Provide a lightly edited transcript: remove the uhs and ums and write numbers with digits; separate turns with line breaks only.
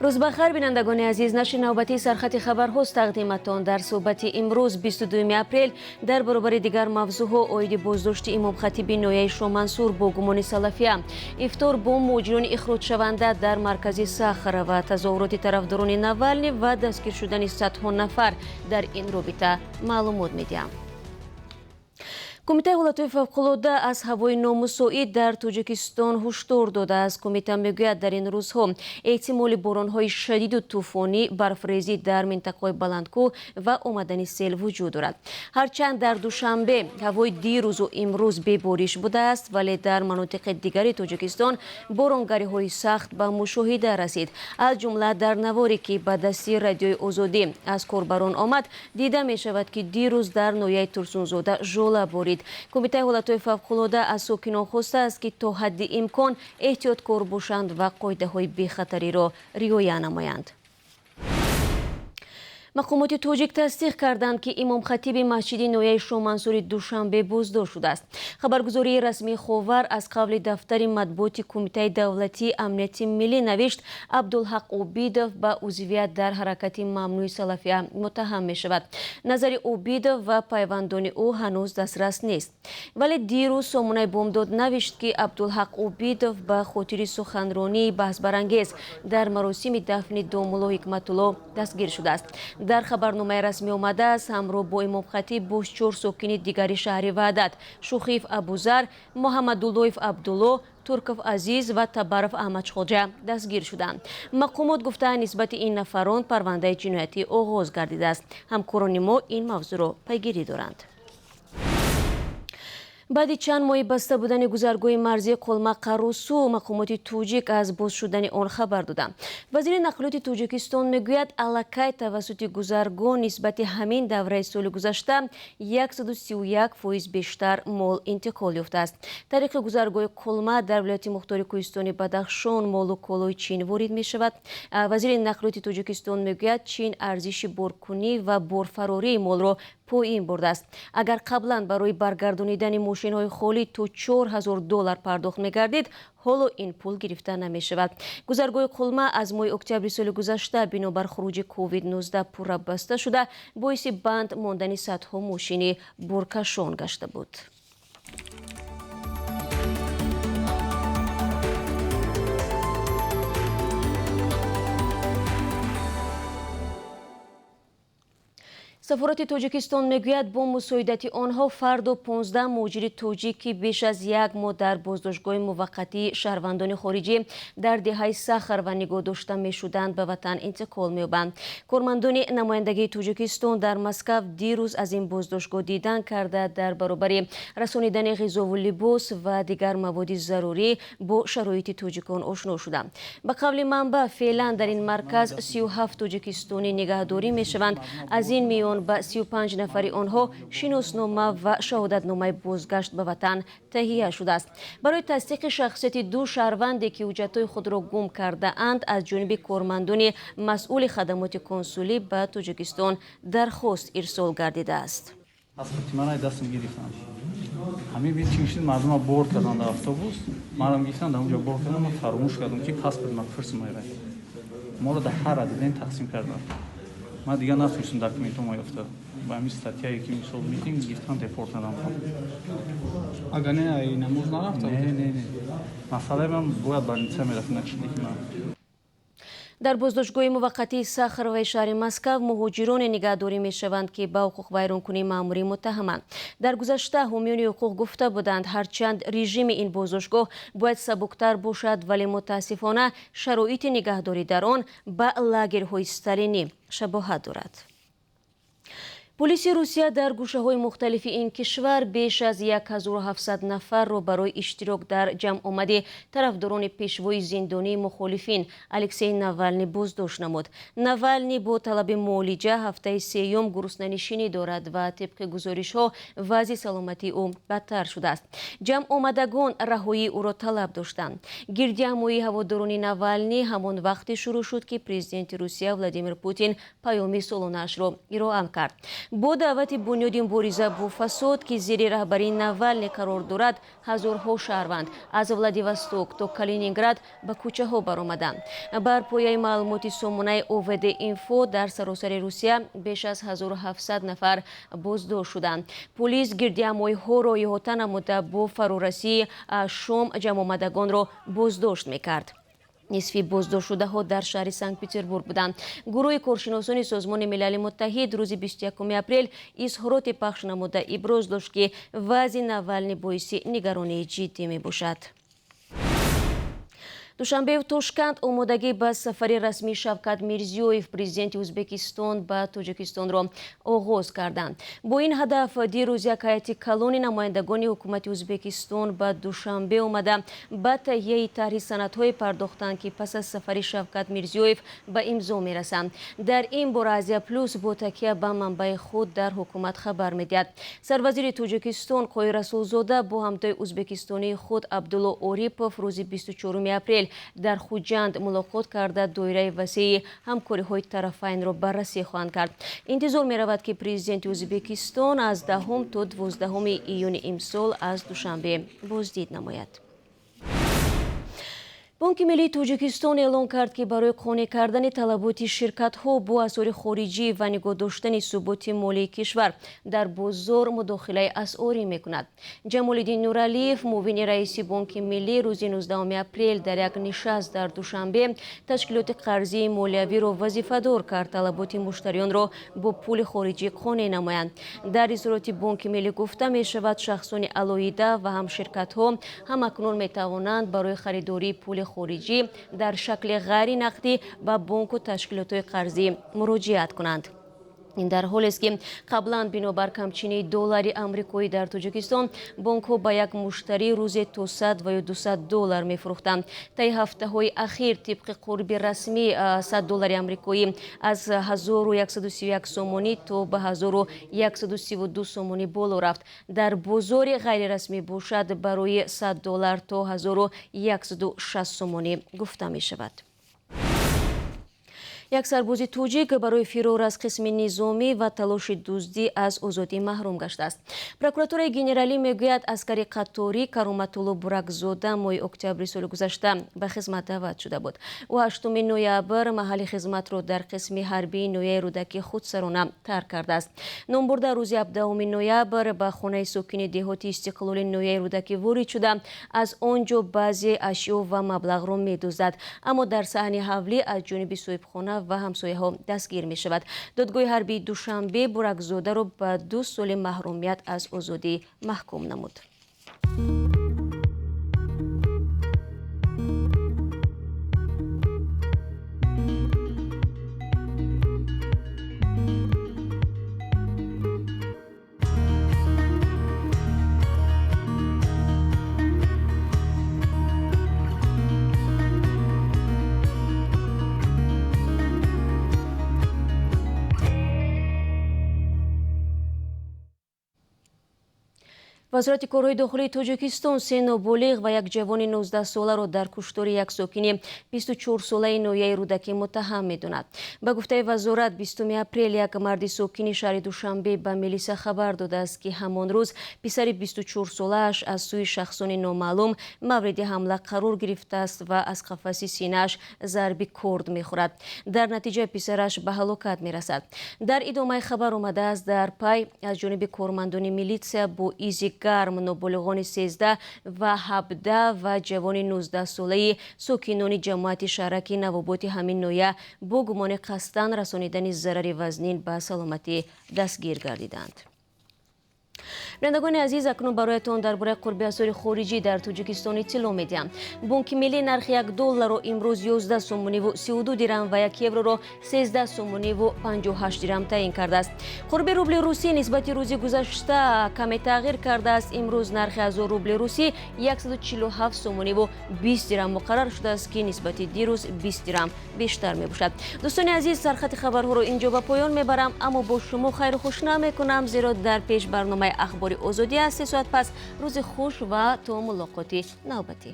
Рӯз бахайр, бинандагони азиз. Нашри навбатии сархати хабарҳост тақдиматон. Дар суҳбати имрӯз, 22 апрел, дар баробари дигар мавзӯъҳо оиди боздошти имомхатиби ноҳияи Шомансур бо гумони салафия, ифтор бо муҳоҷирони ихроҷшаванда дар маркази Сахара ва тазоҳуроти тарафдорони Навални ва дастгир шудани садҳо нафар дар ин робита маълумот медиҳам. Кумитаи ҳолатҳои фавқулода аз ҳавои номусоид дар Тоҷикистон ҳушдор додааст. Кумита мегӯяд, дар ин рӯзҳо эҳтимоли боронҳои шадиду тӯфонӣ, барфрезӣ дар минтақаҳои баландкӯҳ ва омадани сел вуҷуд дорад. Ҳарчанд дар Душанбе ҳавои дирӯзу имрӯз бебориш будааст, вале дар манотиқи дигари Тоҷикистон боронгариҳои сахт ба мушоҳида расид. Аз ҷумла дар наворе, ки ба дасти Радиои Озодӣ аз корбарон омад, дида мешавад, ки дирӯз дар ноҳияи Турсунзода жола борид. Кумитаи ҳолатҳои фавқулода аз сокинон хостааст, ки то ҳадди имкон эҳтиёткор бошанд ва қоидаҳои бехатариро риоя намоянд. Мақомоти тоҷик тасдиқ карданд, ки имомхатиби масҷиди ноҳияи Шомансури Душанбе боздошт шудааст. Хабаргузории расмии Ховар аз қавли дафтари матбуоти Кумитаи давлатии амнияти миллӣ навишт, Абдулҳақ Обидов ба узвият дар ҳаракати мамнӯи салафия муттаҳам мешавад. Назари Обидов ва пайвандони ӯ ҳанӯз дастрас нест. Вале дирӯз сомонаи Бомдод навишт, ки Абдулҳақ Обидов ба хотири суханронии баҳсбарангез дар маросими дафни домулло Ҳикматулло дастгир шудааст. Дар хабарномаи расмӣ омадааст, ҳамроҳ бо имомхатиб боз чор сокини дигари шаҳри Ваҳдат, Шухиев Абузар, Муҳаммадуллоев Абдулло, Турков Азиз ва Табаров Аҳмадхоҷа дастгир шуданд. Мақомот гуфтаанд, нисбати ин нафарон парвандаи ҷиноятӣ оғоз гардидааст. Ҳамкорони мо ин мавзӯъро пайгирӣ доранд. Баъди чанд моҳи баста будани гузаргоҳи марзии Қолма Қарусу, мақомоти тоҷик аз боз шудани он хабар доданд. Вазири нақлиёти Тоҷикистон мегӯяд, аллакай тавассути гузаргоҳ нисбати ҳамин давраи соли гузашта 131% бештар мол интиқол ёфтааст. Тариқи гузаргоҳи Қолма дар вилояти мухтори кӯҳистони Бадахшон молу колои Чин ворид мешавад. Вазири нақлиёти Тоҷикистон мегӯяд, Чин арзиши боркунӣ ва борфарории молро поин бурдааст. Агар қаблан барои баргардонидани мошинҳои холӣ то $4000 пардохт мегардид, ҳоло ин пул гирифта намешавад. Гузаргоҳи Қулма аз моҳи октябри соли гузашта бинобар хуруҷи COVID-19 пурра баста шуда, боиси банд мондани садҳо мошини боркашон гашта буд. Сафорати Тоҷикистон мегӯяд, бо мусоидати онҳо фардо 15 муҳоҷири тоҷик, ки беш аз як моҳ дар боздоштгоҳи муваққатии шаҳрвандони хориҷӣ дар деҳаи Сахарова нигоҳ дошта мешуданд, ба ватан интиқол меёбанд. Кормандони намояндагии Тоҷикистон дар Москав дирӯз аз ин боздоштгоҳ дидан карда, дар баробари расонидани ғизову либос ва дигар маводи зарурӣ бо шароити тоҷикон ошно шуданд. Ба қавли манбаъ, феълан дар ин марказ 37 тоҷикистонӣ нигаҳдорӣ мешаванд. Аз ин миён ба 35 нафари онҳо шиноснома ва шаҳодатномаи бозгашт ба ватан таҳия шудааст. Барои тасдиқи шахсияти ду шаҳрванде, ки ҳуҷҷатҳои худро гум кардаанд, аз ҷониби кормандони масъули хадамоти консулӣ ба Тоҷикистон дархост ирсол гардидааст.
Паспорти мана дастам гирифтанд. Ҳамин бин чӣ мешуд, мардума бор карданд дар автобус, манам гирифтанд, дар онҷо бор карданд, ман фаромӯш кардам, ки паспорт ма пурсим айвай. Моро дар ҳар адиден тақсим карданд. Ман дигар натунистам документҳома ёфта. Ба ҳамин статьяе, ки мисол митинг гирифтан, депорт кардам.
Ага не, ай намоз нарафта?
Не, не, не. Масъалаи ман бояд больница мерафт, на чизе ки ман.
Дар боздоштгоҳи муваққатии Сахароваи шаҳри Москав муҳоҷироне нигаҳдорӣ мешаванд, ки ба ҳуқуқвайронкунии маъмурӣ муттаҳаманд. Дар гузашта ҳомиёни ҳуқуқ гуфта буданд, ҳарчанд режими ин боздоштгоҳ бояд сабуктар бошад, вале мутаассифона шароити нигаҳдорӣ дар он ба лагерҳои сталинӣ шабоҳат дорад. Полиси Русия дар гӯшаҳои мухталифи ин кишвар беш аз 1700 нафарро барои иштирок дар ҷамъомади тарафдорони пешвои зиндонии мухолифин Алексей Навални боздошт намуд. Навални бо талаби муолиҷа ҳафтаи сеюм гуруснанишинӣ дорад ва тибқи гузоришҳо вазъи саломатии ӯ бадтар шудааст. Ҷамъомадагон раҳоии ӯро талаб доштанд. Гирдиҳамоии ҳаводорони Навални ҳамон вақте шурӯъ шуд, ки президенти Русия Владимир Путин паёми солонаашро ироа кард. Бо даъвати бунёди мубориза бо фасод, ки зери раҳбарии Навални қарор дорад, ҳазорҳо шаҳрванд аз Владивосток то Калининград ба кӯчаҳо баромаданд. Бар пояи маълумоти сомонаи ОВД Инфо дар саросари Русия беш аз 1700 нафар боздошт шуданд. Полис гирдиҳамоиҳоро иҳота намуда бо фарорасии шом ҷамъомадагонро боздошт мекард. Нисфи боздоштшудаҳо дар шаҳри Санкт-Петербург буданд. Гурӯҳи коршиносони Созмони Милали Муттаҳид рӯзи 21 апрел изҳороте пахш намуда иброз дошт, ки вазъи Навални боиси нигаронии ҷиддӣ мебошад. Душанбеу Тошканд омодагӣ ба сафари расмии Шавкат Мирзиёев, президенти Ӯзбекистон, ба Тоҷикистонро оғоз карданд. Бо ин ҳадаф дирӯз як ҳайати калони намояндагони ҳукумати Ӯзбекистон ба Душанбе омада ба таҳияи тарҳи санадҳое пардохтанд, ки пас аз сафари Шавкат Мирзиёев ба имзо мерасанд. Дар ин бора Азия Плюс бо такя ба манбаи худ дар ҳукумат хабар медиҳад. Сарвазири Тоҷикистон Қоҳир Расулзода бо ҳамтои ӯзбекистонии худ Абдулло Орипов рӯзи 24 апрел дар Хуҷанд мулоқот карда доираи васеи ҳамкориҳои тарафайнро баррасӣ хоҳанд кард. Интизор меравад, ки президенти Ӯзбекистон аз 10 то 12 июни имсол аз Душанбе боздид намояд. Бонки миллии Тоҷикистон эълон кард, ки барои қонеъ кардани талаботи ширкатҳо бо асъори хориҷӣ ва нигоҳ доштани суботи молии кишвар дар бозор мудохилаи асъорӣ мекунад. Ҷамолиддин Нуралиев, муовини раиси Бонки миллӣ, рӯзи 19 апрел дар як нишаст дар Душанбе ташкилоти қарзии молиявиро вазифадор кард талаботи муштариёнро бо пули хориҷӣ қонеъ намоянд. Дар изҳороти Бонки миллӣ гуфта мешавад, шахсони алоҳида ва ҳам ширкатҳо ҳамакнун метавонанд барои харидории пули хориҷӣ дар шакли ғайринақдӣ ба бонку ташкилотҳои қарзӣ муроҷиат кунанд. Ин дар ҳолест, ки қаблан бинобар камчинии доллари амрикоӣ дар Тоҷикистон бонкҳо ба як муштарӣ рӯзе то 100 ва ё 200 доллар мефурӯхтанд. Таи ҳафтаҳои ахир тибқи қурби расмӣ 100 доллари амрикоӣ аз 1131 сомонӣ то ба 1132 сомонӣ боло рафт. Дар бозори ғайрирасмӣ бошад барои 100 доллар то 1160 сомонӣ гуфта мешавад. Як сарбози тоҷик барои фирор аз қисми низомӣ ва талоши дуздӣ аз озодӣ маҳрум гаштааст. Прокуратураи генералӣ мегӯяд, аскари қаторӣ Кароматулло Буракзода моҳи октябри соли гузашта ба хизмат даъват шуда буд. Ӯ 8 ноябр маҳалли хизматро дар қисми ҳарбии ноҳияи Рӯдакӣ худсарона тарк кардааст. Номбурда рӯзи 17 ноябр ба хонаи сокини деҳоти Истиқлоли ноҳияи Рӯдакӣ ворид шуда, аз он ҷо баъзе ашё ва маблағро медуздад, аммо дар саҳни ҳавлӣ аз ҷониби соҳибхона ва ҳамсояҳо дастгир мешавад. Додгоҳи ҳарбии Душанбе Буракзодаро ба 2 соли маҳрумият аз озодӣ маҳкум намуд. Вазорати корҳои дохилии Тоҷикистон се ноболиғ ва як ҷавони 19-соларо дар куштори як сокини 24-солаи ноҳияи Рӯдакӣ муттаҳам медонад. Ба гуфтаи вазорат, 20 апрел як марди сокини шаҳри Душанбе ба милиса хабар додааст, ки ҳамон рӯз писари 24-солааш аз сӯи шахсони номаълум мавриди ҳамла қарор гирифтааст ва аз қафаси синааш зарби корд мехӯрад. Дар натиҷа писараш ба ҳалокат мерасад. Дар идомаи хабар омадааст, дар пай аз ҷониби кормандони милитсия бо изи гарм ноболиғони 13 ва 17 ва ҷавони 19-солаи сокинони ҷамоати шаҳраки Навоботи ҳамин ноҳия бо гумони қасдан расонидани зарари вазнин ба саломатӣ дастгир гардиданд. Бинандагони азиз, акнун бароятон дар бораи қурби асъори хориҷӣ дар Тоҷикистон иттилоъ медиҳам. Бонки миллӣ нархи 1 долларро имрӯз 11 сомониву 32 дирам ва 1 евроро 13 сомониву 58 дирам таъин кардааст. Қурби рубли русӣ нисбати рӯзи гузашта каме тағйир кардааст. Имрӯз нархи 1000 рубли русӣ 147 сомониву 20 дирам муқаррар шудааст, ки нисбати дирӯз 20 дирам бештар мебошад. Дӯстони азиз, сархати хабарҳоро инҷо ба поён мебарам, аммо бо шумо хайру хуш намекунам, зеро дар пеш барномаи Ахбори Озодӣ аст. 3 соат пас рӯзи хуш ва то мулоқоти навбатӣ.